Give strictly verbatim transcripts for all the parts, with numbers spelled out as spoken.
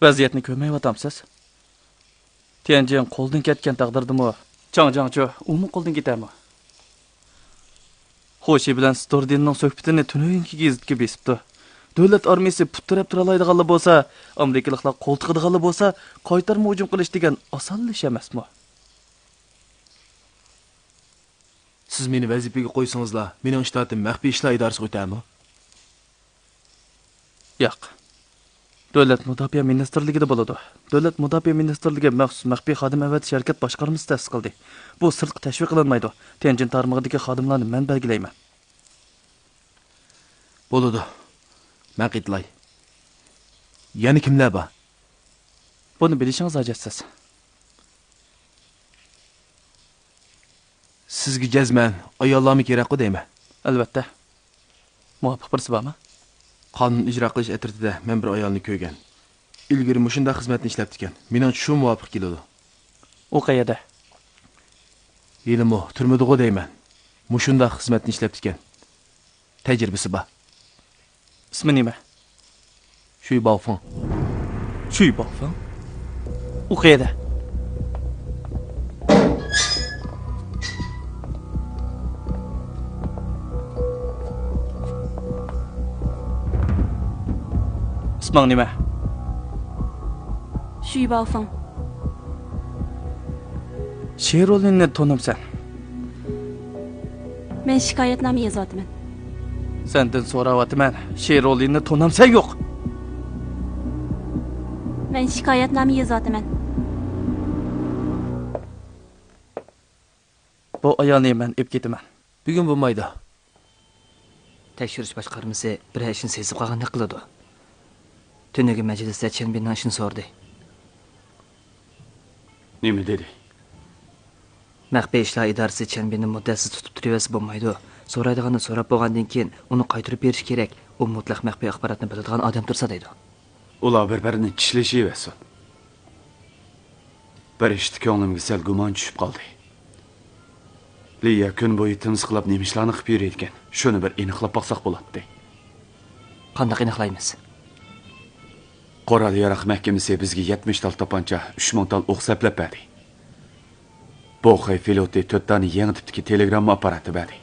ۋەزىيەتنى كۆرمەيۋاتامسىز؟ تيەنجىن قولدىن كەتكەن تەقدىردىمۇ، چاڭ جياڭچيۇ ئۇمۇ قولدىن كېتەرمۇ؟ خۇشى بىلەن ستوردىننىڭ سۆھبىتىنى تۈنۈگۈنكى گېزىتكە بېسىپتۇ. دۆلەت ئارمىيىسى پۇت تىرەپ تۇرالايدىغانلا بولسا، ئامېرىكىلىقلار قول تىقىدىغانلا بولسا، قايتارما ھۇجۇم قىلىش دېگەن ئاسانلا ئىش ئەمەسمۇ؟ سىز مېنى ۋەزىپىگە قويسىڭىزلا، مېنىڭ شتاتىم مەخپىي ئىشلار ئىدارىسىگە ئۆتەرمۇ؟ ياق. دۆلەت مۇداپىئە مىنىستىرلىكىدە بولىدۇ. دۆلەت مۇداپىئە مىنىستىرلىكى مەخسۇس مەخپىي خادىم ئەۋەتىش ھەرىكەت باشقارمىسى تەسىس قىلدى. بۇ سىرتقا تەشۋىق قىلىنمايدۇ. تيەنجىن تارمىقىدىكى خادىملارنى مەن بەلگىلەيمەن. بولىدۇ. مەن قېتىلاي. يەنە كىملەر بار؟ بۇنى بىلىشىڭىز ھاجەتسىز. سىزگە جەزمەن ئاياللارمۇ كېرەكقۇ دەيمەن. ئەلۋەتتە. مۇۋاپىق بىرسى بارمۇ؟ قانۇن ئىجرا قىلىش ئەترىتىدە مەن بىر ئايالنى كۆرگەن. ئىلگىرى مۇشۇنداق خىزمەتنى ئىشلەپتىكەن. مېنىڭچە شۇ مۇۋاپىق كېلىدۇ. ئۇ قەيەردە؟ ھېلىمۇ تۈرمىدىغۇ دەيمەن. مۇشۇنداق خىزمەتنى ئىشلەپتىكەن. تەجرىبىسى بار. ئىسمى نېمە؟ شۈي باۋفېڭ. شۈي باۋفېڭ؟ ئۇ قەيەردە؟ ئىسمىڭ نېمە؟ شۈي باۋفېڭ. شېرولىننى تونۇمسەن؟ مەن شىكايەتنامە يېزىۋاتىمەن. سەندىن سوراۋاتىمەن، شېرولىننى تونۇمسەن يوق؟ مەن شىكايەتنامە يېزىۋاتىمەن. بۇ ئايالنى مەن ئېلىپ كېتىمەن. بۈگۈن بولمايدۇ. تەكشۈرۈش باشقارمىسى بىرەر ئىشنى سېزىپ قالغاندەك قىلىدۇ. تۈنۈگۈن مەجلىستە چيەن بىننىڭ ئىشىنى سورىدى. نېمە دېدى؟ مەخپىي ئىشلار ئىدارىسى چيەن بىننى مۇددەتسىز تۇتۇپ تۇرۇۋەرسە بولمايدۇ. سورايدىغاننى سوراپ بولغاندىن كېيىن ئۇنى قايتۇرۇپ بېرىش كېرەك. ئۇ مۇتلەق مەخپىي ئاخباراتنى بىلىدىغان ئادەم تۇرسا دەيدۇ. ئۇلار بىر-بىرىنى چىشلىشىۋەرسۇن. بىر ئىشتا كۆڭلۈمگە سەل گۇمان چۈشۈپ قالدى. لىيا كۈن بويى تىمسىقلاپ نېمە ئىشلارنى قىلىپ يۈرىدىكەن، شۇنى بىر ئېنىقلاپ باقساق بولاتتى. قانداق ئېنىقلايمىز؟ قورال ياراق مەھكىمىسى بىزگە يەتمىش تال تاپانچا، ئۈچ مىڭ تال ئوق سەپلەپ بەردى. بوخەي فلوتى تۆت دانە يېڭى تىپتىكى تېلېگرامما ئاپپاراتى بەردى.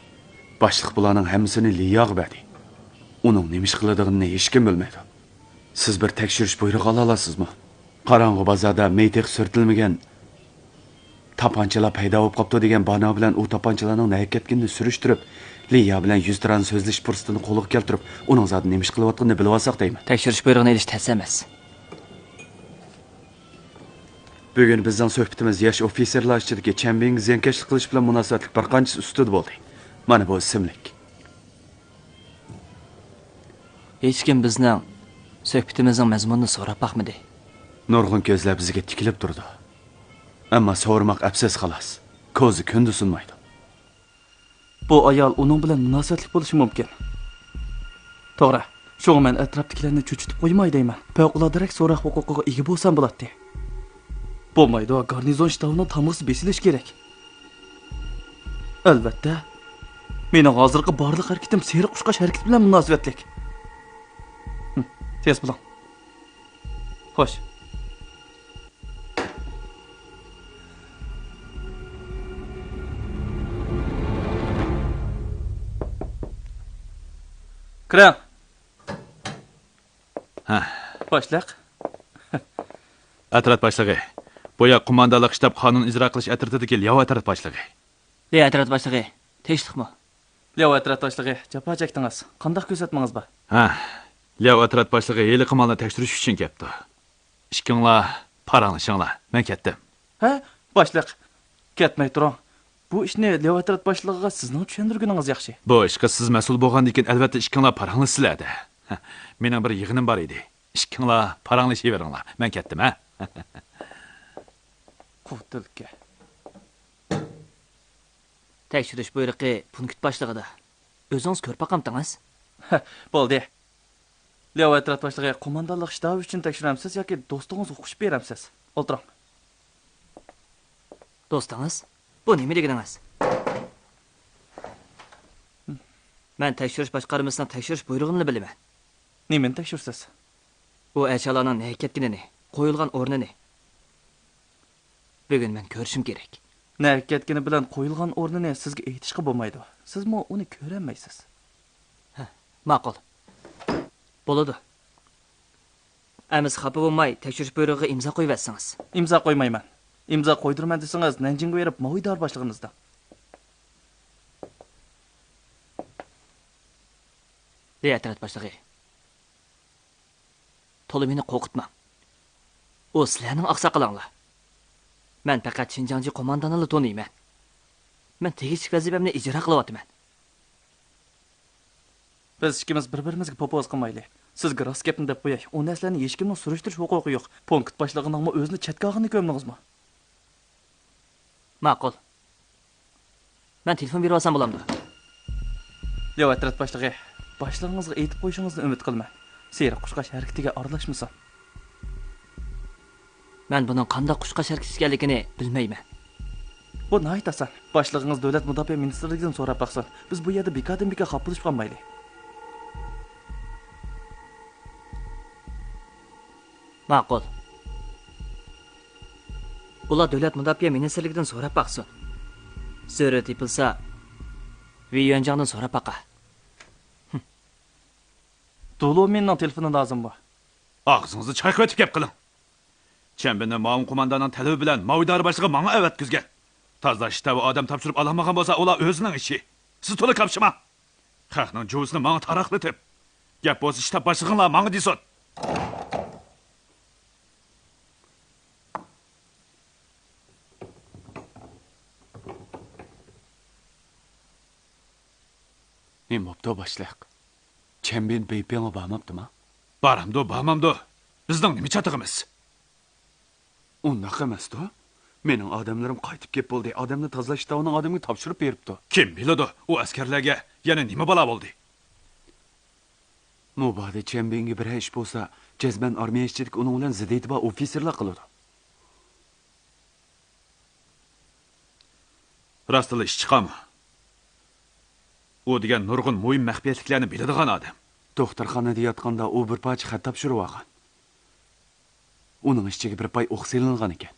باشلىق بۇلارنىڭ ھەممىسىنى لىياغا بەردى. ئۇنىڭ نېمە ئىش قىلىدىغىنىنى ھېچكىم بىلمەيدۇ. سىز بىر تەكشۈرۈش بۇيرۇقى ئالالامسىزمۇ؟ قاراڭغۇ بازاردا مېيى تېخى سۈرتۈلمىگەن تاپانچىلار پەيدا بولۇپ قاپتۇ دېگەن بانا بىلەن ئۇ تاپانچىلارنىڭ نەگە كەتكىنىنى سۈرۈشتۈرۈپ، لىيا بىلەن يۈزتۇرانە سۆزلىشىش پۇرسىتىنى قولغا كەلتۈرۈپ، ئۇنىڭ زادى نېمە ئىش قىلىۋاتقىنىنى بىلىۋالساق دەيمەن. تەكشۈرۈش بۇيرۇقىنى ئېلىش تەس ئەمەس. بۈگۈن بىزنىڭ سۆھبىتىمىز ياش ئوفىتسېرلار ئىچىدىكى چيەن بىنگە زىيانكەشلىك قىلىش بىلەن مۇناسىۋەتلىك بىر قانچىسى ئۈستىدە بولدى. مانا بۇ ئىسىملىك. ھېچكىم بىزنىڭ سۆھبىتىمىزنىڭ مەزمۇنىنى سوراپ باقمىدى. نۇرغۇن كۆزلەر بىزگە تىكىلىپ تۇرىدۇ. ئەمما سورىماق ئەپسىز خالاس. كوزا كۈندە سۇنمايدۇ. بۇ ئايال ئۇنىڭ بىلەن مۇناسىۋەتلىك بولۇشى مۇمكىن. توغرا. شۇڭا مەن ئەتراپتىكىلەرنى چۆچۈتۈپ قويماي دەيمەن. پەۋقۇلئاددىرەك سوراق ھوقۇقىغا ئىگە بولسام بولاتتى. بولمايدۇ، گارنىزون شتابىنىڭ تامغىسى بېسىلىشى كېرەك. ئەلۋەتتە. مېنىڭ ھازىرقى بارلىق ھەرىكىتىم سېرىق قۇشقاچ ھەرىكىتى بىلەن مۇناسىۋەتلىك. ھىم، تېز بولۇڭ. خوش. كىرىڭ. ھە. باشلىق. ئەترەت باشلىقى. بۇ يەر قوماندانلىق شتاب قانۇن ئىجرا قىلىش ئەترىتىدىكى لياۋ ئەترەت باشلىقى. لياۋ ئەترەت باشلىقى، تىنچلىقمۇ؟ لياۋ ئەترەت باشلىقى، جاپا چەكتىڭىز. قانداق كۆرسەتمىڭىز بار؟ ھە، لياۋ ئەترەت باشلىقى ھېلىقى مالنى تەكشۈرۈش ئۈچۈن كەپتۇ. ئىككىڭلار پاراڭلىشىڭلار، مەن كەتتىم. ھە، باشلىق، كەتمەي تۇرۇڭ. بۇ ئىشنى لياۋ ئەترەت باشلىقىغا سىزنىڭ چۈشەندۈرگىنىڭىز ياخشى. بۇ ئىشقا سىز مەسئۇل بولغاندىن كېيىن، ئەلۋەتتە، ئىككىڭلار پاراڭلىشىسىلەر-دە. ھە، مېنىڭ بىر يىغىنىم بار ئىدى. ئىككىڭلار پاراڭلىشىۋېرىڭلار، مەن كەتتىم، ھە. قۇتۇلكە. تەكشۈرۈش بۇيرۇقى پونكىت باشلىقىدا. ئۆزىڭىز كۆرۈپ باقامتىڭىز؟ بولدى. لياۋ ئەترەت باشلىقى، قوماندانلىق شتابى ئۈچۈن تەكشۈرەمسىز ياكى دوستىڭىزغا ئوقۇشۇپ بېرەمسىز؟ ئولتۇرۇڭ. دوستىڭىز؟ بۇ نېمە دېگىنىڭىز؟ مەن تەكشۈرۈش باشقارمىسىنىڭ تەكشۈرۈش بۇيرۇقىنىلا بىلىمەن. نېمىنى تەكشۈرىسىز؟ ئۇ ئەشيالارنىڭ نەگە كەتكىنىنى. قويۇلغان ئورنىنى بۈگۈن مەن كۆرۈشۈم كېرەك. نەگە كەتكىنى بىلەن قويۇلغان ئورنىنى سىزگە ئېيتىشقا بولمايدۇ. سىزمۇ ئۇنى كۆرەلمەيسىز. ھە، ماقۇل. بولىدۇ. ئەمىسە خاپا بولماي، تەكشۈرۈش بۇيرۇقىغا ئىمزا قويۇۋەتسىڭىز. ئىمزا قويمايمەن. ئىمزا قويدۇرىمەن دېسىڭىز، نەنجىڭگە بېرىپ، ماۋۇ ئىدارە باشلىقىنى ئىزدەڭ. ليەترەت باشلىقى، تولا مېنى قورقۇتماڭ. ئۇ سىلەرنىڭ ئاقساقىلىڭلار. مەن پەقەت شىنجاڭجى قوماندانىلا تونۇيمەن. مەن تېگىشلىك ۋەزىپەمنى ئىجرا قىلىۋاتىمەن. بىز ئىككىمىز بىر-بىرىمىزگە پوپوز قىلمايلى. سىزگە راست گەپنى دەپ قوياي، ئۇ نەرسىلەرنى ھېچكىمنىڭ سۈرۈشتۈرۈش ھوقۇقى يوق. پونكىت باشلىقىنىڭمۇ ئۆزىنى چەتكە ئالغىنىنى كۆردىڭىزمۇ؟ ماقۇل. مەن تېلېفون بېرىۋالسام بولامدۇ؟ لياۋ ئەترەت باشلىقى، باشلىقىڭىزغا ئېيتىپ قويۇشىڭىزنى ئۈمىد قىلىمەن. سېرىق قۇشقاچ ھەرىكىتىگە ئارىلاشمىسۇن. مەن بۇنىڭ قانداق قۇشقاچ ھەرىكىتى ئىكەنلىكىنى بىلمەيمەن. بۇ ناھايىتى ئاسان. باشلىقىڭىز دۆلەت مۇداپىئە مىنىستىرلىكىدىن سوراپ باقسۇن. بىز بۇ يەردە بىكاردىن بىكار خاپىلىشىپ قالمايلى. ماقۇل. ئۇلار دۆلەت مۇداپىئە مىنىستىرلىكىدىن سوراپ باقسۇن. زۆرۈر تېپىلسا، ۋېي يۈەنجاڭدىن سوراپ باقا. دۇلۇمىننىڭ تېلېفونى لازىممۇ؟ ئاغزىڭىزنى چايقىۋېتىپ گەپ قىلىڭ. چيەنبىننى ماۋۇ قومانداننىڭ تەلىپى بىلەن ماۋۇ ئىدارە باشلىقى ماڭا ئەۋەتكۈزگەن. تازىلاش شتابى ئادەم تاپشۇرۇپ ئالالمىغان بولسا، ئۇلار ئۆزىنىڭ ئىشى. سىز تولا كاپشىماڭ. خەقنىڭ جۇۋىسىنى ماڭا تاراقلىتىپ، گەپ بولسا شتاب باشلىقىڭلار ماڭا دېسۇن. نېمە بوپتۇ، باشلىق؟ چيەنبىن بېيپىڭغا بارماپتىما؟ بارامدۇ، بارمامدۇ؟ بىزنىڭ نېمە چاتىقىمىز؟ ئۇنداق ئەمەستۇ. مېنىڭ ئادەملىرىم قايتىپ كېلىپ بولدى. ئادەمنى تازىلاش شتابىنىڭ ئادىمىگە تاپشۇرۇپ بېرىپتۇ. كىم بىلىدۇ، ئۇ ئەسكەرلەرگە يەنە نېمە بالا بولدى؟ مۇبادا چيەنبىنگە بىرەر ئىش بولسا، جەزمەن ئارمىيە ئىچىدىكى ئۇنىڭ بىلەن زىددىيىتى بار ئوفىتسېرلار قىلىدۇ. راستلا ئىش چىقامۇ؟ ئۇ دېگەن نۇرغۇن مۇھىم مەخپىيەتلىكلەرنى بىلىدىغان ئادەم. دوختۇرخانىدا ياتقاندا ئۇ بىر پارچە خەت تاپشۇرۇۋالغان. ئۇنىڭ ئىچىگە بىر پاي ئوق سېلىنغان ئىكەن.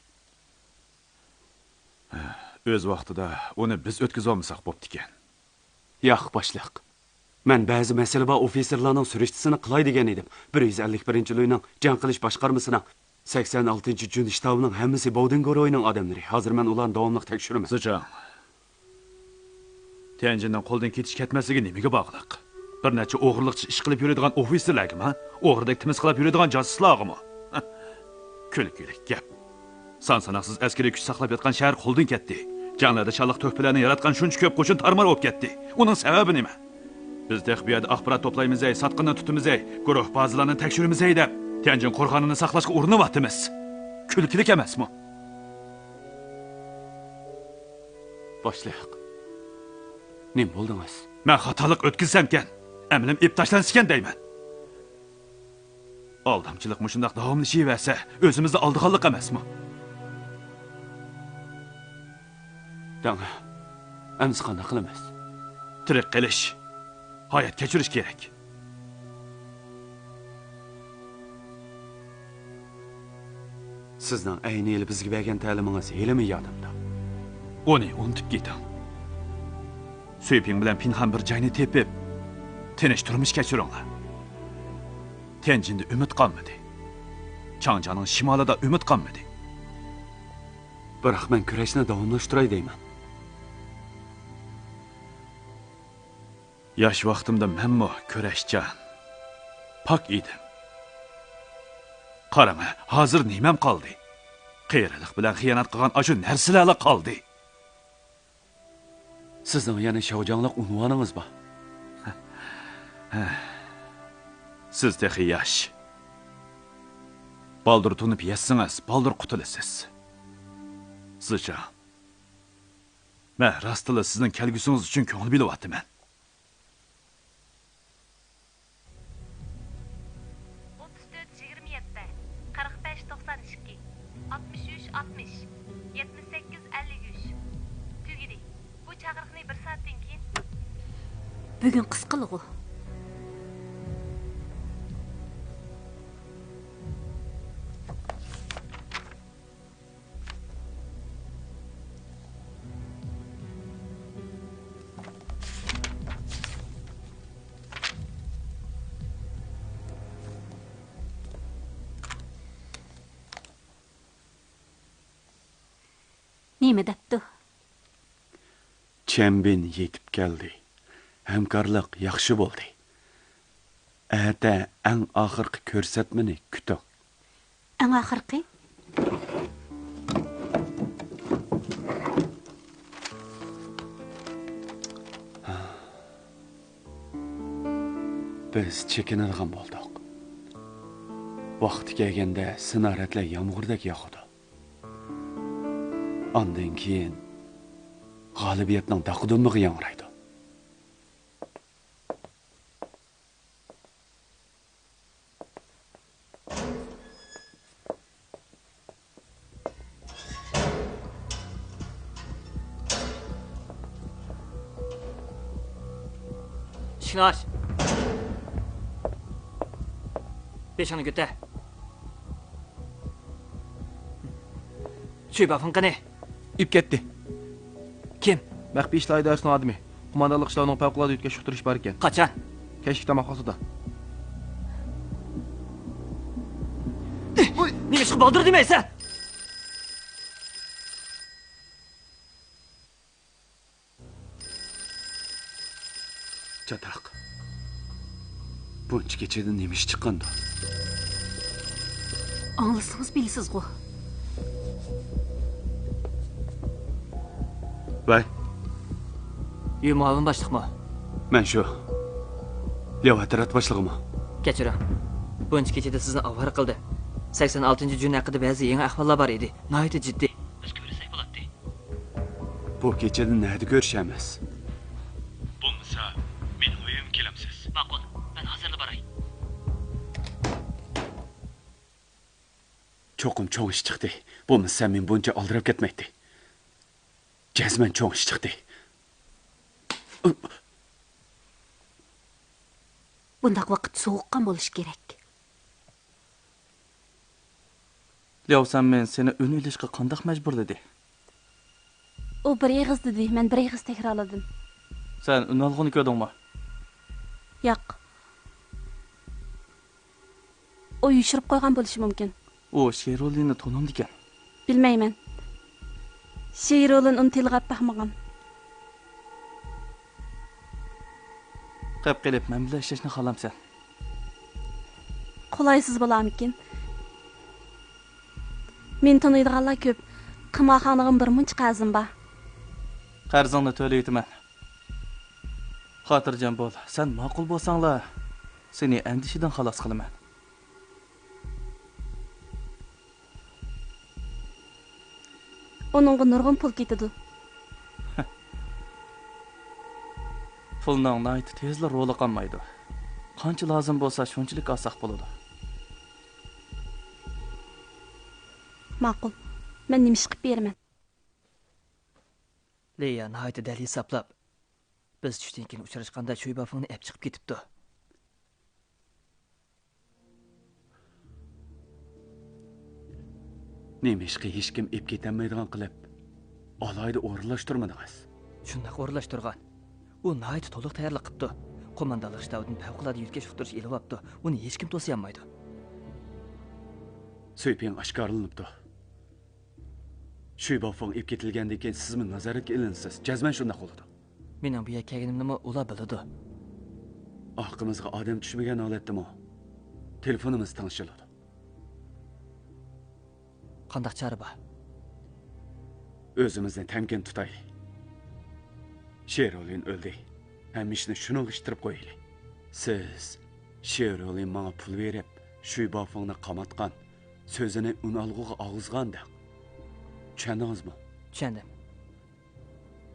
ئۆز ۋاقتىدا ئۇنى بىز ئۆتكۈزۈۋالمىساق بوپتىكەن. ياق، باشلىق. مەن بەزى مەسىلە بار ئوفىتسېرلارنىڭ سۈرۈشتىسىنى قىلاي دېگەن ئىدىم. بىر يۈز ئەللىك بىرىنچى لۈينىڭ جەڭ قىلىش باشقارمىسىنىڭ سەكسەن ئالتىنچى جۈن شتابىنىڭ ھەممىسى باۋدىن گۇرۇھىنىڭ ئادەملىرى. ھازىر مەن ئۇلارنى داۋاملىق تەكشۈرىمەن. زىچاڭ، تيەنجىننىڭ قولدىن كېتىش كەتمەسلىكى نېمىگە باغلىق؟ بىر نەچچە ئوغرىلىقچە ئىش قىلىپ يۈرىدىغان ئوفىتسېرلەرگىمۇ؟ ئوغرىدەك تىمىسقىلاپ يۈرىدىغان جاسۇسلارغىمۇ؟ كۈلكىلىك گەپ. سان-ساناقسىز ئەسكىرىي كۈچ ساقلاپ ياتقان شەھەر قولدىن كەتتى. جەڭلەردە شانلىق تۆھپىلەرنى ياراتقان شۇنچە كۆپ قوشۇن تارمار بولۇپ كەتتى. ئۇنىڭ سەۋەبى نېمە؟ بىز تېخى بۇ يەردە ئاخبارات توپلايمىزەي، ساتقىننى تۇتىمىزەي، گۇرۇھ بازىلارنى تەكشۈرىمىزەي دەپ، تيەنجىن قورغىنىنى ساقلاشقا ئۇرۇنۇۋاتىمىز. كۈلكىلىك ئەمەسمۇ؟ باشلىق، نېمە بولدىڭىز؟ مەن خاتالىق ئۆتكۈزسەمكەن، ئەمىلىم ئېلىپ تاشلانسىكەن دەيمەن. ئالدامچىلىق مۇشۇنداق داۋاملىشىۋەرسە، ئۆزىمىزنى ئالدىغانلىق ئەمەسمۇ؟ داڭ، ئەمىسە قانداق قىلىمىز؟ تىرىك قېلىش، ھايات كەچۈرۈش كېرەك. سىزنىڭ ئەينى يىلى بىزگە بەرگەن تەلىمىڭىز ھېلىمۇ يادىمدا. ئۇنى ئۇنتۇپ كېتىڭ. سۈيپىڭ بىلەن پىنھان بىر جاينى تېپىپ، تىنچ تۇرمۇش كەچۈرۈڭلار. تيەنجىندە ئۈمىد قالمىدى. چاڭجياڭنىڭ شىمالىدا ئۈمىد قالمىدى. بىراق مەن كۈرەشنى داۋاملاشتۇراي دەيمەن. ياش ۋاقتىمدا مەنمۇ كۈرەشچان، پاك ئىدىم. قاراڭە، ھازىر نېمەم قالدى؟ قېرىلىق بىلەن خىيانەت قىلغان ئاشۇ نەرسىلەرلا قالدى. سىزنىڭ يەنە شاۋجاڭلىق ئۇنۋانىڭىز بار. سىز تېخى ياش. بالدۇر تونۇپ يەتسىڭىز، بالدۇر قۇتۇلىسىز. زىچاڭ، مەن راستلا سىزنىڭ كەلگۈسىڭىز ئۈچۈن كۆڭۈل بۆلۈۋاتىمەن. ئوتتۇز تۆت يىگىرمە يەتتە، قىرىق بەش توقسان ئىككى، ئاتمىش ئۈچ ئاتمىش، يەتمىش سەككىز ئەللىك ئۈچ. تۈگىدى. بۇ چاقىرىقنى بىر سائەتتىن كېيىن. بۈگۈن قىسقىلىغۇ. نېمە دەپتۇ؟ چيەنبىن يېتىپ كەلدى. ھەمكارلىق ياخشى بولدى. ئەتە ئەڭ ئاخىرقى كۆرسەتمىنى كۈتۈڭ. ئەڭ ئاخىرقى؟ بىز چېكىنىدىغان بولدۇق. ۋاقتى كەلگەندە سىنارەدلەر يامغۇردەك ياغىدۇ. ئاندىن كېيىن غالىبىيەتنىڭ داقا-دۇمبىغا ياڭرايدۇ. ئىشىكنى ئاچ. بېشىڭنى كۆتەر. شۈيبافېڭ قېنى؟ ئېلىپ كەتتى. كىم؟ مەخپىي ئىشلار ئىدارىسىنىڭ ئادىمى. قوماندانلىق شتابىنىڭ پەۋقۇلئاددە يۆتكەش ئۇقتۇرۇشى بار ئىكەن. قاچان؟ كەچلىك تاماق ۋاقتىدا. نېمىشقا بالدۇر دېمەيسەن؟ چاتاق. بۇنچە كېچىدە نېمە ئىش چىققاندۇ؟ ئاڭلىسىڭىز بىلىسىزغۇ. ۋەي. يۈ مۇئاۋىن باشلىقمۇ؟ مەن شۇ. لياۋ ئەترەت باشلىقىمۇ؟ كەچۈرۈڭ. بۇنچە كېچىدە سىزنى ئاۋارە قىلدى. سەكسەن ئالتىنچى جۈن ھەققىدە بەزى يېڭى ئەھۋاللار بار ئىدى. ناھايىتى جىددىي. بىز كۆرۈشسەك بولاتتى. بۇ كېچىدە نەدە كۆرۈشەرمىز؟ بولمىسا، مېنىڭ ئۆيۈمگە كېلەمسىز؟ ماقۇل، مەن ھازىرلا باراي. چوقۇم چوڭ ئىش چىقتى. بولمىسا سەن مېنى بۇنچە ئالدىراپ كەتمەيتتى. جەزمەن چوڭ ئىش چىقتى. بۇنداق ۋاقىت سوغۇققان بولۇشى كېرەك. لياۋ سەنمىن سېنى ئۈن ئېلىشقا قانداق مەجبۇرلىدى؟ ئۇ بىر ئېغىز دېدى، مەن بىر ئېغىز تەكرارلىدىم. سەن ئۈن ئالغۇنى كۆردۈڭمۇ؟ ياق. ئۇ يوشۇرۇپ قويغان بولۇشى مۇمكىن. ئۇ شېرۇلىنى تونۇمدىكەن. بىلمەيمەن. شېرۇلىن ئۇنى تىلغا ئاپ باقمىغان. قېپ قېلىپ مەن بىلەن ئىشلەشنى خالامسەن؟ قولايسىز بولارمىكىن؟ مېنى تونۇيدىغانلار كۆپ. قىمارخانىغىمۇ بىر مۇنچە قەرزىم بار. قەرزىڭنى تۆلىۋېتىمەن. خاتىرجەم بول، سەن ماقۇل بولساڭلا، سېنى ئەندىشىدىن خالاس قىلىمەن. ئۇنىڭغا نۇرغۇن پۇل كېتىدۇ. پۇلنىڭ ناھايىتى تېزلا رولى قالمايدۇ. قانچە لازىم بولسا، شۇنچىلىك ئالساق بولىدۇ. ماقۇل. مەن نېمە ئىش قىلىپ بېرىمەن؟ لىيا ناھايىتى دەل ھېسابلاپ، بىز چۈشتىن كېيىن ئۇچراشقاندا شۈيبافېڭنى ئەپ چىقىپ كېتىپتۇ. نېمىشقا ھېچكىم ئېپ كېتەلمەيدىغان قىلىپ، ئالاھىدە ئورۇنلاشتۇرمىدىڭىز؟ شۇنداق ئورۇنلاشتۇرغان. ئۇ ناھايىتى تولۇق تەييارلىق قىپتۇ. قوماندانلىق شتابىدىن پەۋقۇلئاددە يۆتكەش ئۇقتۇرۇش ئېلىۋاپتۇ. ئۇنى ھېچكىم توسىيالمايدۇ. سۈيپىڭ ئاشكارىلىنىپتۇ. شۈيبافېڭ ئېپ كېتىلگەندىن كېيىن سىزمۇ نازارەتكە ئېلىنىسىز. جەزمەن شۇنداق بولىدۇ. مېنىڭ بۇ يەرگە كەلگىنىمنىمۇ ئۇلار بىلىدۇ. ئارقىمىزغا ئادەم چۈشمىگەن ھالەتتىمۇ تېلېفونىمىز تىڭشىلىدۇ. قانداق چارە بار؟ ئۆزىمىزنى تەمكىن تۇتايلى. شېرولىن ئۆلدى. ھەممە ئىشنى شۇنىڭغا ئىتتىرىپ قويايلى. سىز شېرولىن ماڭا پۇل بېرىپ، شۈيبافېڭنى قاماتقان، سۆزىنى ئۈنئالغۇغا ئالغۇزغان دەڭ. چۈشەندىڭىزمۇ؟ چۈشەندىم.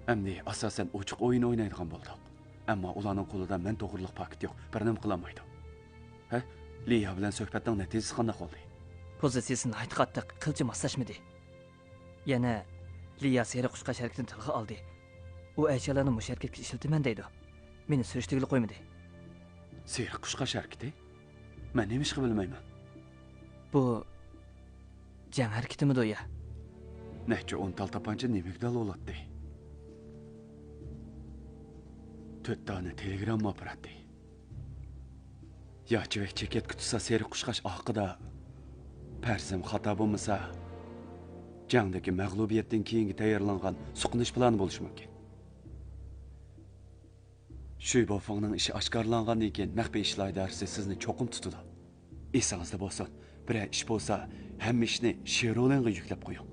ئەمدى ئاساسەن ئوچۇق ئويۇن ئوينايدىغان بولدۇق. ئەمما ئۇلارنىڭ قولىدا مەن توغرىلىق پاكىت يوق، بىر نېمە قىلالمايدۇ. ھە؟ لىيا بىلەن سۆھبەتنىڭ نەتىجىسى قانداق بولدى؟ پوزىتسىيىسى ناھايىتى قاتتىق، قىلچە ماسلاشمىدى. يەنە لىيا سېرىق قۇشقاچ ھەرىكىتىنى تىلغا ئالدى. ئۇ ئەشيالارنى مۇشۇ ھەرىكەتكە ئىشلىتىمەن دەيدۇ. مېنى سۈرۈشتۈرگىلى قويمىدى. سېرىق قۇشقاچ ھەرىكىتى؟ مەن نېمىشقا بىلمەيمەن؟ بۇ جەڭ ھەرىكىتىمىدۇ يا؟ نەچچە ئون تال تاپانچا نېمىگە دال بولاتتى؟ تۆت دانە تېلېگرامما ئاپپاراتى. ياچىۋەك چېكەتكە تۇتسا سېرىق قۇشقاچ ئارقىدا. پەرىزىم خاتا بولمىسا، جەڭدىكى مەغلۇبىيەتتىن كېيىنگە تەييارلانغان سوقۇنۇش پىلانى بولۇشى مۇمكىن. شۈي بوفېڭنىڭ ئىشى ئاشكارىلانغاندىن كېيىن، مەخپىي ئىشلار ئىدارىسى سىزنى چوقۇم تۇتىدۇ. ئېسىڭىزدە بولسۇن، بىرەر ئىش بولسا، ھەممە ئىشنى شېرولىنغا يۈكلەپ قويۇڭ.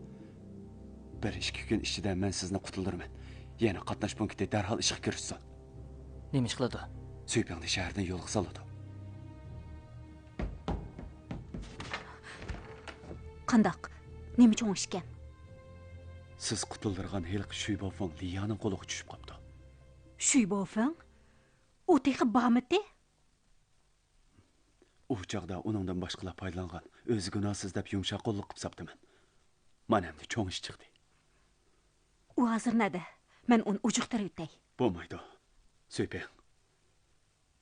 بىر ئىككى كۈن ئىچىدە مەن سىزنى قۇتۇلدۇرىمەن. يەنە قاتناش پونكىتى دەرھال ئىشقا كىرىشسۇن. نېمە ئىش قىلىدۇ؟ سۈيپىڭنى شەھەردىن يولغا سالىدۇ. قانداق؟ نېمە چوڭ ئىشكەن؟ سىز قۇتۇلدۇرغان ھېلىقى شۈي بوفېڭ لىيانىڭ قولىغا چۈشۈپ قاپتۇ. شۈي بوفېڭ؟ ئۇ تېخى بارمىتى؟ ئۇ چاغدا ئۇنىڭدىن باشقىلار پايدىلانغان، ئۆزى گۇناھسىز دەپ يۇمشاق قوللۇق قىلىپ ساپتىمەن. مانا ئەمدى چوڭ ئىش چىقتى. ئۇ ھازىر نەدە؟ مەن ئۇنى ئۇجۇقتۇرۇۋېتەي. بولمايدۇ. سۈيپىڭ،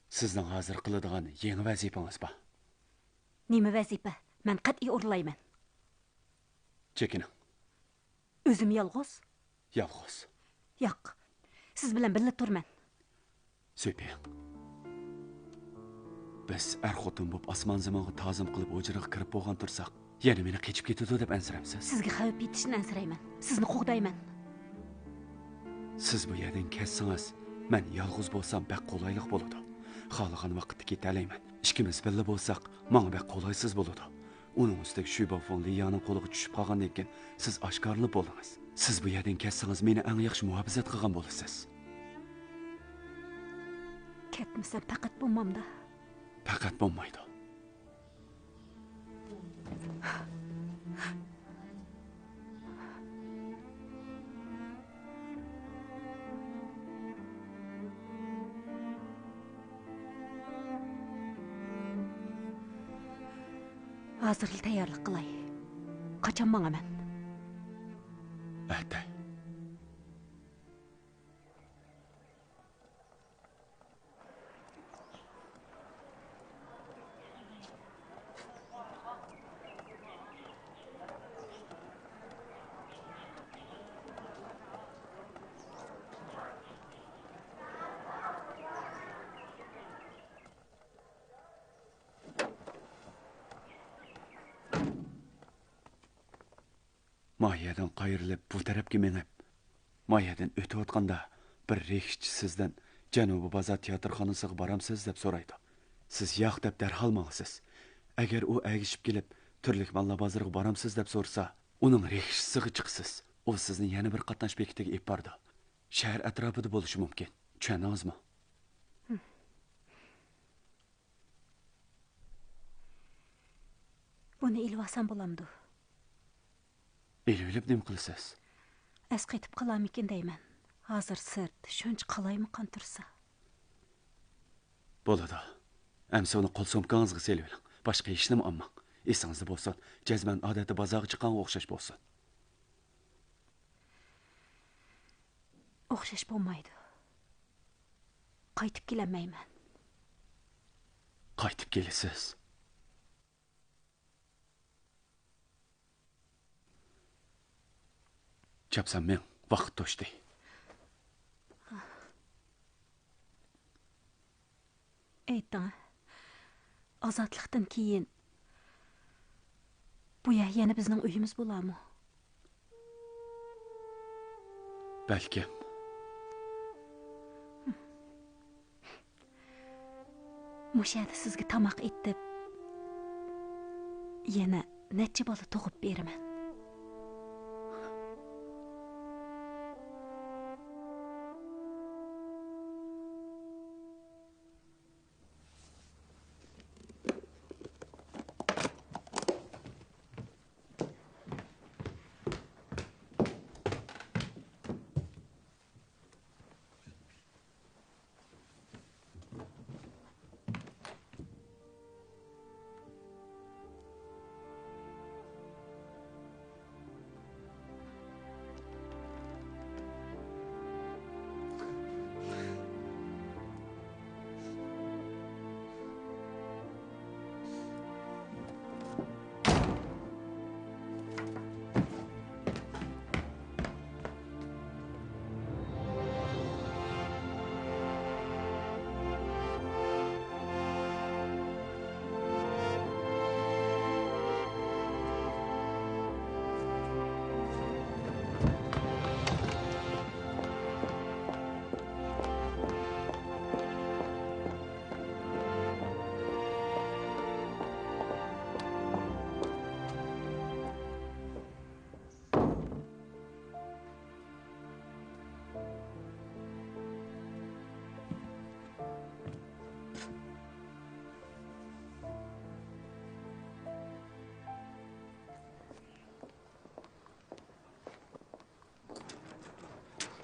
سىزنىڭ ھازىر قىلىدىغان يېڭى ۋەزىپىڭىز بار. نېمە ۋەزىپە؟ مەن قەتئىي ئورۇنلايمەن. چېكىنىڭ. ئۆزۈم يالغۇز؟ يالغۇز. ياق، سىز بىلەن بىللە تۇرىمەن. سۈيپىڭ، بىز ئەر-خوتۇن بولۇپ ئاسمان-زېمىنغا تازىم قىلىپ ھۇجرىغا كىرىپ بولغان تۇرساق، يەنە مېنى قېچىپ كېتىدۇ دەپ ئەنسىرەمسىز؟ سىزگە خەۋپ يېتىشىدىن ئەنسىرەيمەن. سىزنى قوغدايمەن. سىز بۇ يەردىن كەتسىڭىز، مەن يالغۇز بولسام بەك قولايلىق بولىدۇ. خالىغان ۋاقىتتا كېتەلەيمەن. ئىككىمىز بىللە بولساق، ماڭا بەك قولايسىز بولىدۇ. ئۇنىڭ ئۈستىگە شۈي بوفېڭ لىيانىڭ قولىغا چۈشۈپ قالغاندىن كېيىن، سىز ئاشكارىلىنىپ بولدىڭىز. سىز بۇ يەردىن كەتسىڭىز، مېنى ئەڭ ياخشى مۇھاپىزەت قىلغان بولىسىز. كەتمىسەم پەقەت بولمامدا؟ پەقەت بولمايدۇ. ھازىرلا تەييارلىق قىلاي. قاچان ماڭىمەن؟ ئەتە. ما يەردىن قايرىلىپ بۇ تەرەپكە مېڭىپ، ما يەردىن ئۆتۈۋاتقاندا، بىر رېكسچى سىزدىن جەنۇبىي بازار تىياتىرخانىسىغا بارامسىز دەپ سورايدۇ. سىز ياق دەپ دەرھال ماڭىسىز. ئەگەر ئۇ ئەگىشىپ كېلىپ، تۈرلۈك ماللار بازىرىغا بارامسىز دەپ سورىسا، ئۇنىڭ رېكسچىسىغا چىقىسىز. ئۇ سىزنى يەنە بىر قاتناش بېكىتىگە ئېلىپ بارىدۇ. شەھەر ئەتراپىدا بولۇشى مۇمكىن. چۈشەندىڭىزمۇ؟ بۇنى ئېلىۋالسام بولامدۇ؟ ئېلىۋېلىپ نېمە قىلىسىز؟ ئەسقېتىپ قالارمىكىن دەيمەن. ھازىر سىرت شۇنچە قالايمىقان تۇرسا. بولىدۇ. ئەمسە ئۇنى قول سومكىڭىزغا سېلىۋېلىڭ. باشقا ھېچنېمە ئالماڭ. ئېسىڭىزدە بولسۇن، جەزمەن ئادەتتە بازارغا چىققانغا ئوخشاش بولسۇن. ئوخشاش بولمايدۇ. قايتىپ كېلەلمەيمەن. قايتىپ كېلىسىز. چاپسان مېڭ، ۋاقىت توشتى. ئېيتىڭ، ئازادلىقتىن كېيىن بۇ يەر يەنە بىزنىڭ ئۆيىمىز بولارمۇ؟ بەلكىم. مۇشۇ يەردە سىزگە تاماق ئېتىپ، يەنە نەچچە بالا تۇغۇپ بېرىمەن.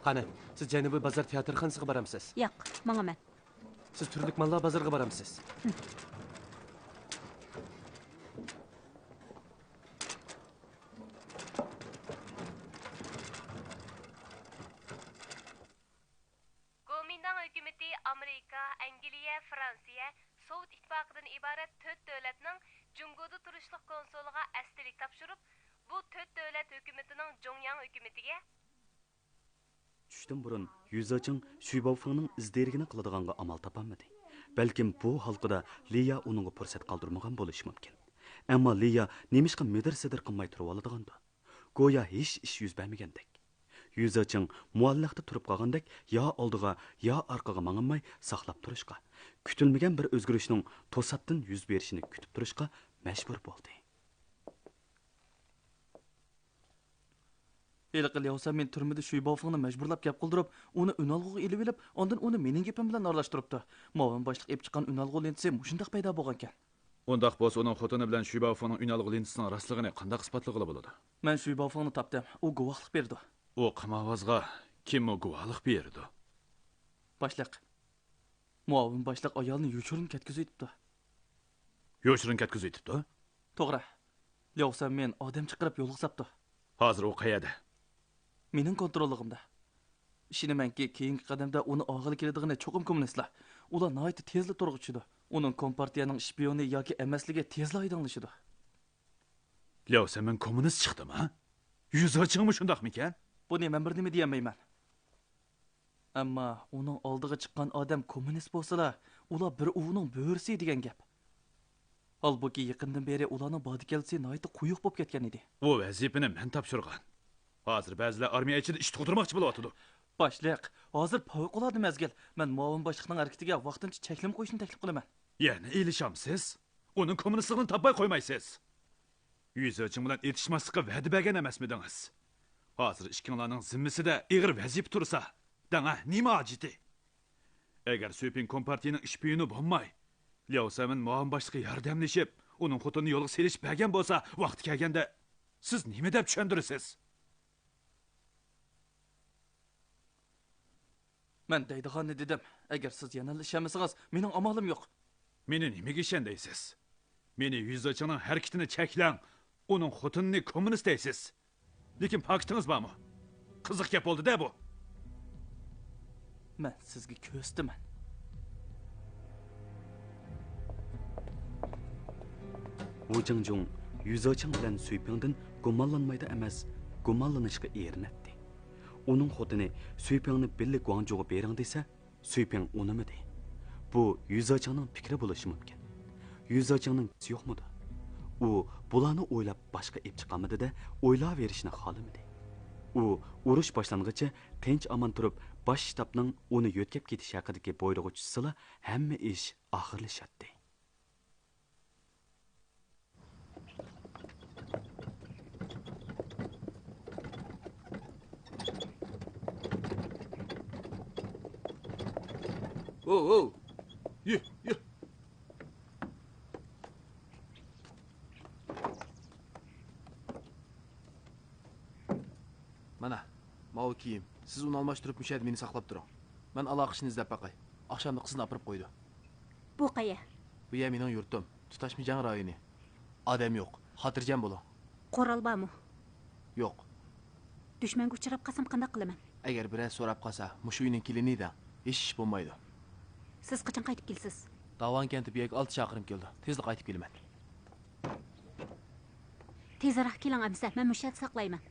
ئەنە، سىز جەنۇبىي بازار تىياتىرخانىسىغا بارامسىز؟ ياق، ماڭىمەن. سىز تۈرلۈك ماللار بازىرىغا بارامسىز؟ گومىنداڭ ھۆكۈمىتى ئامېرىكا، ئەنگلىيە، فرانسىيە، سوۋېت ئىتتىپاقىدىن ئىبارەت تۆت دۆلەتنىڭ جۇڭگودا تۇرۇشلۇق كونسۇلىغا ئەستىلىك تاپشۇرۇپ، بۇ تۆت دۆلەت ھۆكۈمىتىنىڭ جۇڭياڭ ھۆكۈمىتىگە چۈشتىن بۇرۇن يۈزېچىڭ شۈي باۋفېڭنىڭ ئىز دېرىكىنى قىلىدىغانغا ئامال تاپالمىدى. بەلكىم بۇ ھالقىدا لىيا ئۇنىڭغا پۇرسەت قالدۇرمىغان بولۇشى مۇمكىن. ئەمما لىيا نېمىشقا مىدىر-سىدىر قىلماي تۇرۇۋالىدىغاندۇ؟ گويا ھېچ ئىش يۈز بەرمىگەندەك. يۈزېچىڭ مۇئەللەقتە تۇرۇپ قالغاندەك يا ئالدىغا، يا ئارقىغا ماڭالماي ساقلاپ تۇرۇشقا، كۈتۈلمىگەن بىر ئۆزگىرىشنىڭ توساتتىن يۈز بېرىشىنى كۈتۈپ تۇرۇشقا مەجبۇر بولدى. ھېلىقى لياۋ سەنمىن تۈرمىدە شۈي باۋفېڭنى مەجبۇرلاپ گەپ قىلدۇرۇپ، ئۇنى ئۈنئالغۇغا ئېلىۋېلىپ، ئاندىن ئۇنى مېنىڭ گېپىم بىلەن ئارىلاشتۇرۇپتۇ. مۇئاۋىن باشلىق ئېلىپ چىققان ئۈنئالغۇ لېنتىسى مۇشۇنداق پەيدا بولغانىكەن. ئۇنداق بولسا، ئۇنىڭ خوتۇنى بىلەن شۈي باۋفېڭنىڭ ئۈنئالغۇ لېنتىسىنىڭ راستلىقىنى قانداق ئىسپاتلىغىلى بولىدۇ؟ مەن شۈي باۋفېڭنى تاپتىم. ئۇ گۇۋاھلىق بېرىدۇ. ئۇ قىلماۋازغا كىممۇ گۇۋاھلىق بېرىدۇ؟ باشلىق. مۇئاۋىن باشلىق ئايالنى يوشۇرۇن كەتكۈزۈۋېتىپتۇ. يوشۇرۇن كەتكۈزۈۋېتىپتۇ؟ توغرا. لياۋ سەنمىن ئادەم چىقىرىپ يولغا ساپتۇ. ھازىر ئۇ قەيەردە؟ مېنىڭ كونتروللۇقۇمدا. ئىشىنىمەنكى، كېيىنكى قەدەمدە ئۇنى ئالغىلى كېلىدىغىنى چوقۇم كوممۇنىستلار. ئۇلار ناھايىتى تېزلا تورغا چۈشىدۇ. ئۇنىڭ كومپارتىيەنىڭ شپىيونى ياكى ئەمەسلىكى تېزلا ئايدىڭلىشىدۇ. لياۋ سەنمىن كوممۇنىست چىقتىمۇ؟ يۈزېچىڭمۇ شۇنداقمىكەن؟ بۇنى مەن بىر نېمە دېيەلمەيمەن. ئەمما ئۇنىڭ ئالدىغا چىققان ئادەم كوممۇنىست بولسىلا، ئۇلار بىر ئۇۋىنىڭ بۆرىسى دېگەن گەپ. ھالبۇكى، يېقىندىن بېرى ئۇلارنىڭ بادىكەللىسى ناھايىتى قويۇق بولۇپ كەتكەن ئىدى. بۇ ۋەزىپىنى مەن تاپشۇرغان. ھازىر بەزىلەر ئارمىيە ئىچىدە ئىش تۇغدۇرماقچى بولۇۋاتىدۇ. باشلىق، ھازىر پەۋقۇلئاددە مەزگىل. مەن مۇئاۋىن باشلىقنىڭ ھەرىكىتىگە ۋاقتىنچە چەكلىمە قويۇشنى تەكلىپ قىلىمەن. يەنە ئېلىشامسىز؟ ئۇنىڭ كوممۇنىستلىقىنى تاپماي قويمايسىز. يۈزېچىڭ بىلەن ئېتىشماسلىققا ۋەدە بەرگەن ئەمەسمىدىڭىز؟ ھازىر ئىككىڭلارنىڭ زىممىسىدە ئېغىر ۋەزىپە تۇرسا، دەڭە، نېمە ھاجىتى؟ ئەگەر سۈيپىڭ كومپارتىيىنىڭ شپىيونى بولماي، لياۋ سەنمىن مۇئاۋىن باشلىققا ياردەملىشىپ، ئۇنىڭ خوتۇنىنى يولغا سېلىشىپ بەرگەن بولسا، ۋاقتى كەلگەندە سىز نېمە دەپ چۈشەندۈرىسىز؟ مەن دەيدىغاننى دېدىم. ئەگەر سىز يەنىلا ئىشەنمىسىڭىز، مېنىڭ ئامالىم يوق. مېنى نېمىگە ئىشەن دەيسىز؟ مېنى يۈزېچىڭنىڭ ھەرىكىتىنى چەكلەڭ، ئۇنىڭ خوتۇنىنى كوممۇنىست دەيسىز. لېكىن پاكىتىڭىز بارمۇ؟ قىزىق گەپ بولدى-دە بۇ. مەن سىزگە كۆرسىتىمەن. ۋۇ جىڭجۇڭ يۈزېچىڭ بىلەن سۈيپىڭدىن گۇمانلانمايدۇ ئەمەس، گۇمانلىنىشقا ئېرىنەتتى. ئۇنىڭ خوتۇنى سۈيپىڭنى بىللە گۇاڭجۇغا بېرىڭ دېسە، سۈيپىڭ ئۇنىمىدى. بۇ يۈزېچىڭنىڭ پىكرى بولۇشى مۇمكىن. يۈزېچىڭنىڭ كېچىسى يوقمىدۇ؟ ئۇ بۇلارنى ئويلاپ باشقا ئېپ چىقالمىدى-دە، ئويلاۋېرىشنى خالىمىدى. ئۇ ئۇرۇش باشلانغىچە تىنچ-ئامان تۇرۇپ، باش شتابنىڭ ئۇنى يۆتكەپ كېتىش ھەققىدىكى بۇيرۇقى چۈشسىلا، ھەممە ئىش ئاخىرلىشاتتى. ھوۋ، ھوۋ. يۈ، يۈ. مانا، ماۋۇ كىيىم. سىز ئۇنى ئالماشتۇرۇپ، مۇشۇ يەردە مېنى ساقلاپ تۇرۇڭ. مەن ئالاقىچىنى ئىزدەپ باقاي. ئاخشامدا قىزنى ئاپىرىپ قويىدۇ. بۇ قەيە؟ بۇ يەر مېنىڭ يۇرتۇم. تۇتاشما جەڭ رايونى. ئادەم يوق. خاتىرجەم بولۇڭ. قورال بارمۇ؟ يوق. دۈشمەنگە ئۇچراپ قالسام قانداق قىلىمەن؟ ئەگەر بىرەر سوراپ قالسا، مۇشۇ ئۆينىڭ كېلىنى دەڭ. ھېچ ئىش بولمايدۇ. سىز قاچان قايتىپ كېلىسىز؟ داۋان كەنتى بۇ يەرگە ئالتە چاقىرىم كېلىدۇ. تېزلا قايتىپ كېلىمەن. تېزرەك كېلىڭ ئەمىسە، مەن مۇشۇ يەردە ساقلايمەن.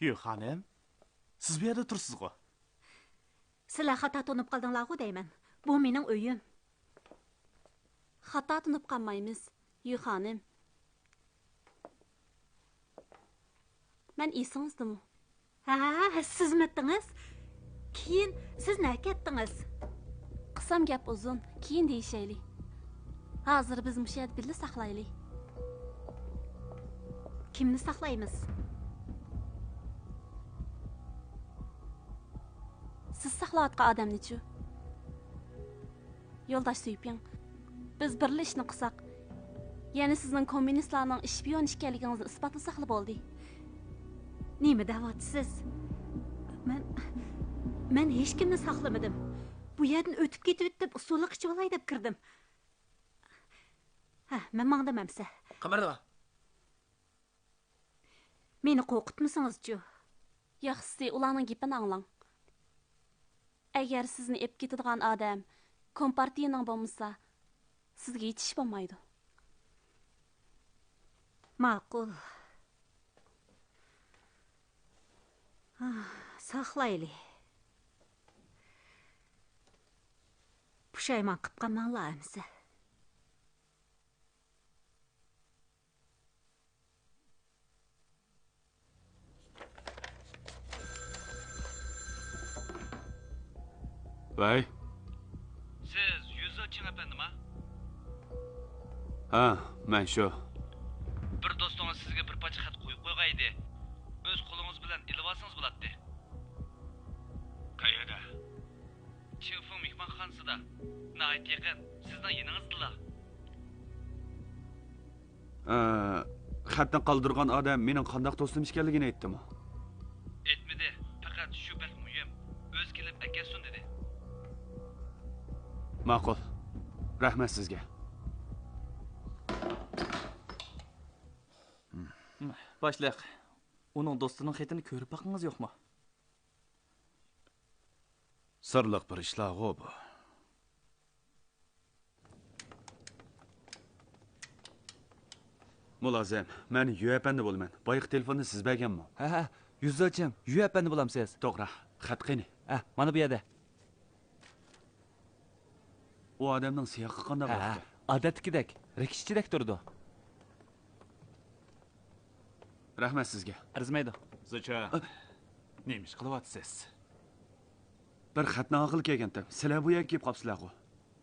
يۈ خانىم، سىز بۇ يەردە تۇرسىزغۇ؟ سىلەر خاتا تونۇپ قالدىڭلارغۇ دەيمەن. بۇ مېنىڭ ئۆيۈم. خاتا تونۇپ قالمايمىز، يۈ خانىم. مەن ئېسىڭىزدىمۇ؟ ھە، سىزمىتىڭىز؟ كېيىن سىز نەگە كەتتىڭىز؟ قىسام گەپ ئۇزۇن، كېيىن دېيىشەيلى. ھازىر بىز مۇشۇ يەردە بىللە ساقلايلى. كىمنى ساقلايمىز؟ سىز ساقلاۋاتقان ئادەمنىچۇ؟ يولداش سۈيپىڭ، بىز بىرلا ئىشنى قىلساق، يەنى سىزنىڭ كوممۇنىستلارنىڭ شپىيون ئىكەنلىكىڭىزنى ئىسپاتلىساقلا بولدى. نېمە دەۋاتىسىز؟ مەن، مەن ھېچكىمنى ساقلىمىدىم. بۇ يەردىن ئۆتۈپ كېتىۋېتىپ، ئۇسسۇلۇق ئىچىۋالاي دەپ كىردىم. ھە، مەن ماڭدىم ئەمسە. قىمىردىما. مېنى قورقۇتمىسىڭىزچۇ؟ ياخشىسى، ئۇلارنىڭ گېپىنى ئاڭلاڭ. ئەگەر سىزنى ئېلىپ كېتىدىغان ئادەم كومپارتىيىنىڭ بولمىسا، سىزگە ھېچ ئىش بولمايدۇ. ماقۇل. ھا، ساقلايلى. پۇشايمان قىپ قالماڭلار ئەمسە. ۋەي. سىز يۈززېچىڭ ئەپەندىما؟ ھە، مەن شۇ. بىر دوستىڭىز سىزگە بىر پارچە خەت قويۇپ قويغان ئىدى. ئۆز قولىڭىز بىلەن ئېلىۋالسىڭىز بولاتتى. قەيەردە؟ چىڭفېڭ مېھمانخانىسىدا. ناھايىتى يېقىن، سىزنىڭ يېنىڭىزدىلا. ئە، خەتنى قالدۇرغان ئادەم مېنىڭ قانداق دوستۇم ئىكەنلىكىنى ئېيتتىمۇ؟ ئېيتمىدى، پەقەت شۇ بەك مۇھىم، ئۆزى كېلىپ ئەكەلسۇن دېدى. ماقۇل. رەھمەت سىزگە. باشلىق، ئۇنىڭ دوستىنىڭ خېتىنى كۆرۈپ باققىڭىز يوقمۇ؟ سىرلىق بىر ئىشلارغۇ بۇ. مۇلازىم، مەن يۈ ئەپەندى بولىمەن. بايىقى تېلېفوننى سىز بەرگەنمۇ؟ ھە، ھە، يۈززېچىڭ، يۈ ئەپەندى بولامسىز؟ توغرا. خەت قېنى؟ ھە، مانا بۇ يەردە. ئۇ ئادەمنىڭ سىياقى قانداق ھە، ھە، بولۇپتۇ؟ ئادەتتىكىدەك، رىكشە ئىچىدەك تۇرىدۇ. رەھمەت سىزگە. ئەرزىمەيدۇ. زىچا، نېمە ئىش قىلىۋاتىسىز؟ بىر خەتنى ئالغىلى كەلگەنتىم. سىلەر بۇ يەرگە كېلىپ قاپسىلەرغۇ؟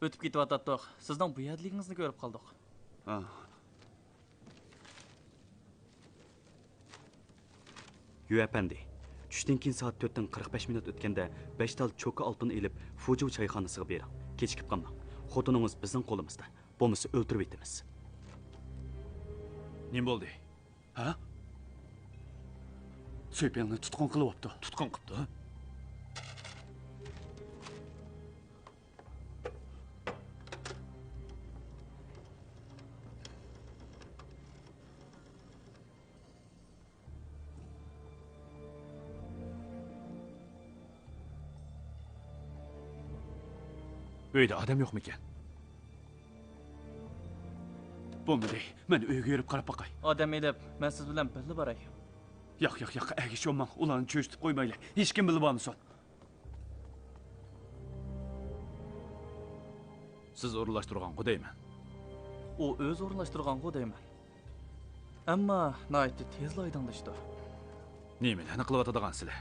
ئۆتۈپ كېتىۋاتاتتۇق. سىزنىڭ بۇ يەردىلىكىڭىزنى كۆرۈپ قالدۇق. ھا. يۈ ئەپەندى، چۈشتىن كېيىن سائەت تۆتتىن قىرىق بەش مىنۇت ئۆتكەندە بەش تال چوكا ئالتۇن ئېلىپ، فۇجۇ چايخانىسىغا بېرىڭ. كېچىكىپ قالماڭ. خوتۇنىڭىز بىزنىڭ قولىمىزدا. بولمىسا ئۆلتۈرۈۋېتىمىز. نېمە بولدى؟ ھە؟ سۈيپىڭنى تۇتقۇن قىلىۋاپتۇ. تۇتقۇن قىپتۇ؟ ئۆيدە ئادەم يوقمىكەن؟ بولمىدى. مەن ئۆيگە يۈرۈپ قاراپ باقاي. ئادەم ئېلىپ، مەن سىز بىلەن بىللە باراي. ياق، ياق، ياق، ئەگىشىۋالماڭ. ئۇلارنى چۆچۈتۈپ قويمايلى. ھېچكىم بىلىپ ئالمىسۇن. سىز ئورۇنلاشتۇرغانغۇ دەيمەن. ئۇ ئۆزى ئورۇنلاشتۇرغانغۇ دەيمەن. ئەمما ناھايىتى تېزلا ئايدىڭلىشىدۇ. نېمىلەرنى قىلىۋاتىدىغان سىلەر؟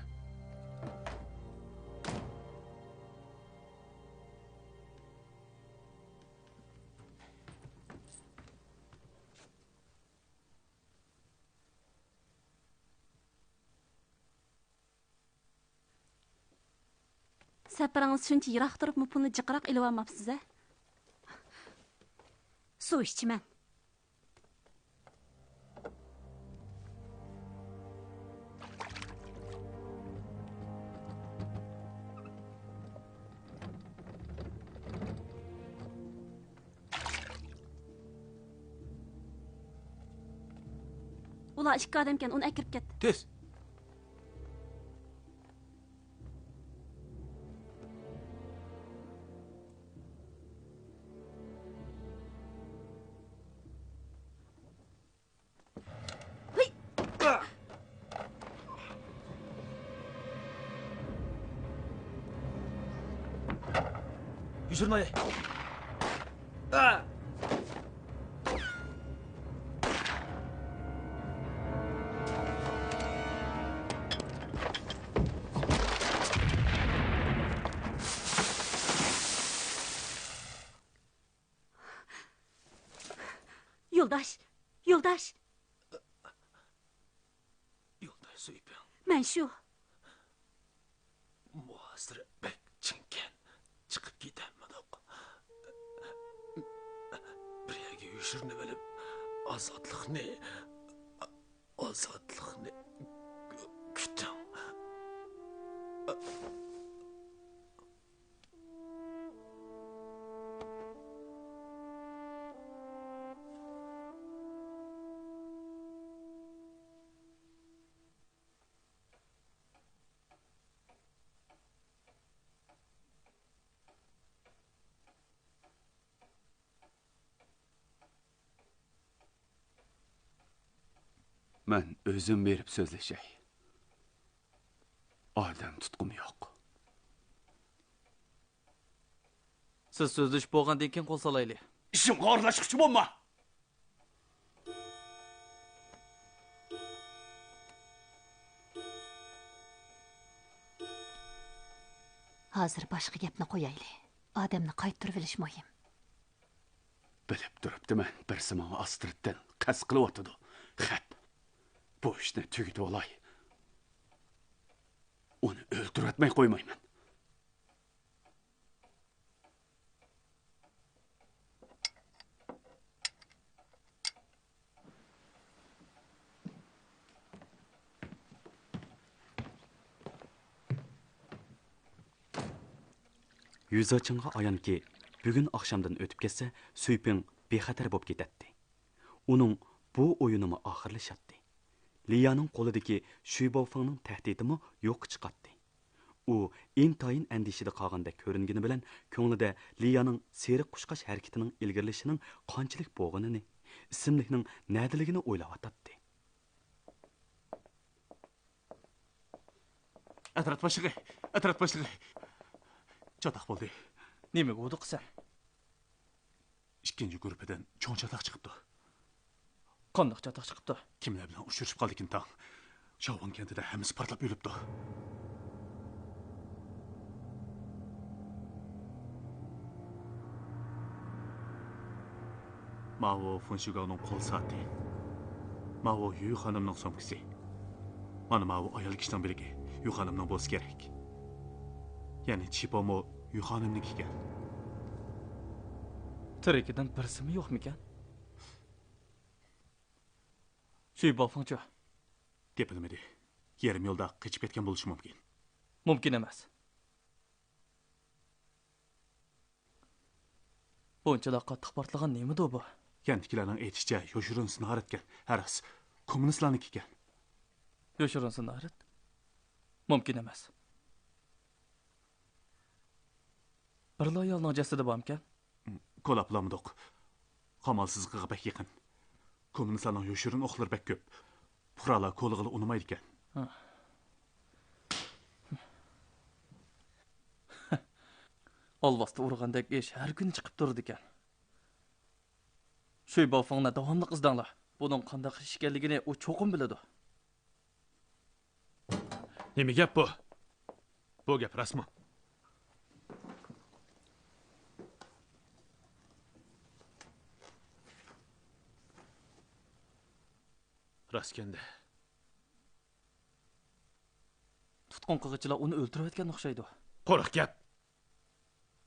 سەپىرىڭىز شۇنچە يىراق تۇرۇپمۇ پۇلنى جىقراق ئېلىۋالماپسىز ھە؟ سۇ ئىچىمەن. ئۇلار ئىككى ئادەمكەن، ئۇنى ئەكىرىپ كەت. تېز! ھۇي! يوشۇرۇناي. ئا! يولداش! يولداش! يولداش سۈيپىڭ. مەن شۇ. مۇھاسىرە بەك چىڭكەن. چىقىپ كېتەلمىدۇق. بىر يەرگە يوشۇرۇنۇۋېلىپ، ئازادلىقنى، ئازادلىقنى كۈتۈڭ. مەن ئۆزۈم بېرىپ سۆزلىشەي. ئادەم تۇتقۇم يوق. سىز سۆزلىشىپ بولغاندىن كېيىن قول سالايلى. ئىشىمغا ئارىلاشقۇچى بولما! ھازىر باشقا گەپنى قويايلى. ئادەمنى قايتۇرۇۋېلىش مۇھىم. بىلىپ تۇرۇپتىمەن، بىرسى ماڭا ئاستىرتتىن قەست قىلىۋاتىدۇ. خەپ، بۇ ئىشنى تۈگىتىۋالاي. ئۇنى ئۆلتۈرۈۋەتمەي قويمايمەن. يۈزاچىڭغا ئايانكى، بۈگۈن ئاخشامدىن ئۆتۈپ كەتسە، سۈيپىڭ بىخەتەر بولۇپ كېتەتتى. ئۇنىڭ بۇ ئويۇنىمۇ ئاخىرلىشاتتى. لىيانىڭ قولىدىكى شۈي باۋفېڭنىڭ تەھدىتىمۇ يوققا چىقاتتى. ئۇ ئىنتايىن ئەندىشىدە قالغاندەك كۆرۈنگىنى بىلەن، كۆڭلىدە لىيانىڭ سېرىق قۇشقاچ ھەرىكىتىنىڭ ئىلگىرىلىشىنىڭ قانچىلىك بولغىنىنى، ئىسىملىكنىڭ نەدىلىكىنى ئويلاۋاتاتتى. ئەترەت باشلىقى! ئەترەت باشلىقى! چاتاق بولدى. نېمە بولدى قىسەن؟ ئىككىنچى گۇرۇپپىدىن چوڭ چاتاق چىقىپتۇ. قانداق چاتاق چىقىپتۇ؟ كىملەر بىلەن ئۇچرىشىپ قالدىكىن تاڭ؟ شاۋۋاڭ كەنتىدە ھەممىسى پارتلاپ ئۆلۈپتۇ. ماۋۇ فۇنشىگاۋنىڭ قول سائىتى. ماۋۇ يۈ خانىمنىڭ سومكىسى. مانا ماۋۇ ئايال كىشىنىڭ بىلىكى يۈ خانىمنىڭ بولسا كېرەك. يەنى چىپومۇ يۈ خانىمنىڭكى ئىكەن. تىرىكىدىن بىرسىمۇ يوقمىكەن؟ شۈي باۋفېڭچۇ؟ تېپىلمىدى. يېرىم يولدا قېچىپ كەتكەن بولۇشى مۇمكىن. مۇمكىن ئەمەس. بۇنچىلا قاتتىق پارتلىغان نېمىدۇ بۇ؟ كەنتتىكىلەرنىڭ ئېيتىشىچە، يوشۇرۇن سىنارەدكەن. ھە راست، كوممۇنىستلارنىڭكىكەن. يوشۇرۇن سىنارەد؟ مۇمكىن ئەمەس. بىرلا ئايالنىڭ جەسىتى بارمىكەن؟ كولاپ بولالمىدۇق. قامالسىزلىقىغا بەك يېقىن. كوممۇنىستلارنىڭ يوشۇرۇن ئوقلىرى بەك كۆپ. پۇقرالار كولىغىلى ئۇنىمايدىكەن. ئالۋاستى ئۇرغاندەك ئىش ھەر كۈنى چىقىپ تۇرىدىكەن. شۈي باۋفېڭنى داۋاملىق ئىزدەڭلار. بۇنىڭ قانداق ئىش ئىكەنلىكىنى ئۇ چوقۇم بىلىدۇ. نېمە گەپ بۇ؟ بۇ گەپ راستمۇ؟ راستكەندە. تۇتقۇن قىلغۇچىلار ئۇنى ئۆلتۈرۈۋەتكەن ئوخشايدۇ. قۇرۇق گەپ.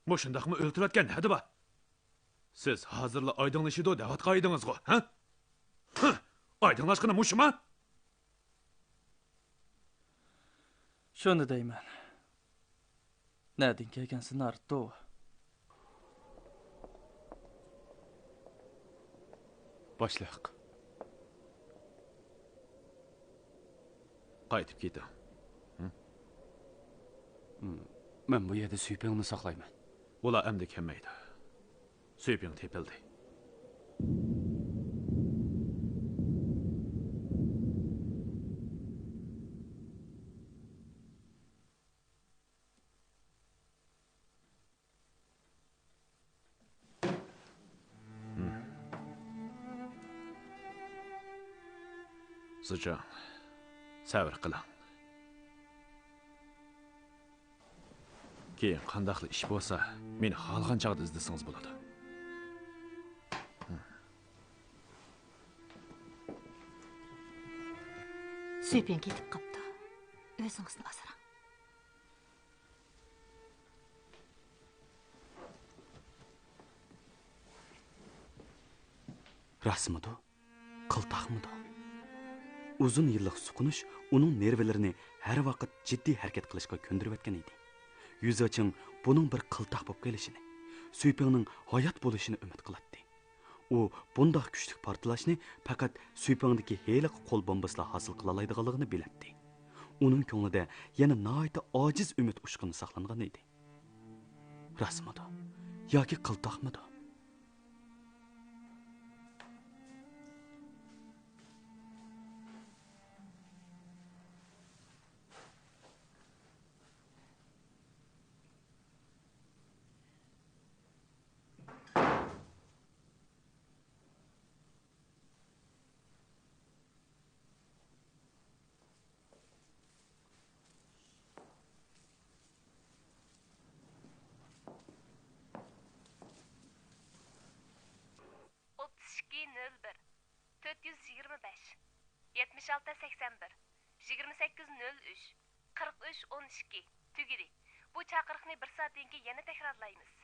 مۇشۇنداقمۇ ئۆلتۈرۈۋەتكەن ھەدە بار؟ سىز ھازىرلا ئايدىڭلىشىدۇ دەۋاتقان ئىدىڭىزغۇ، ھە؟ ھە؟ ئايدىڭلاشقىنى مۇشۇما؟ شۇنى دەيمەن. نەدىن كەلگەن سىنارتۇ؟ باشلىق. قايتىپ كېتىڭ. ھە؟ مەن بۇ يەردە سۈيپىڭنى ساقلايمەن. ئۇلار ئەمدى كەلمەيدۇ. سۈيپىڭ تېپىلدى. سۇچاڭ، سەۋر قىلىڭ. كېيىن قانداقلا ئىش بولسا، مېنى خالىغان چاغدا ئىزدىسىڭىز بولىدۇ. سۈيپىڭ كېتىپ قاپتۇ. ئۆزىڭىزنى ئاسراڭ. راستمىدۇ؟ قىلتاقمىدۇ؟ ئۇزۇن يىللىق سۇقۇنۇش ئۇنىڭ نېرۋىلىرىنى ھەر ۋاقىت جىددىي ھەرىكەت قىلىشقا كۆندۈرۈۋەتكەن ئىدى. يۈزىچىڭ بۇنىڭ بىر قىلتاق بولۇپ قېلىشىنى، سۈيپىڭنىڭ ھايات بولۇشىنى ئۈمىد قىلاتتى. ئۇ بۇنداق كۈچلۈك پارتلاشنى پەقەت سۈيپىڭدىكى ھېلىقى قول بومبىسىلا ھاسىل قىلالايدىغانلىقىنى بىلەتتى. ئۇنىڭ كۆڭلىدە يەنە ناھايىتى ئاجىز ئۈمىد ئۇچقۇنى ساقلانغان ئىدى. راستمىدۇ؟ ياكى قىلتاقمىدۇ؟ ئوتتۇز ئىككى نۆل بىر، تۆت يۈز يىگىرمە بەش، يەتمىش ئالتە سەكسەن بىر، يىگىرمە سەككىز نۆل ئۈچ، قىرىق ئۈچ ئون ئىككى، تۈگىدى. بۇ چاقىرىقنى بىر سائەتتىن كېيىن يەنە تەكرارلايمىز.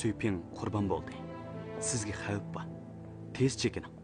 سۈيپىڭ قۇربان بولدى. سىزگە خەۋپ بار. تېز چېكىنىڭ.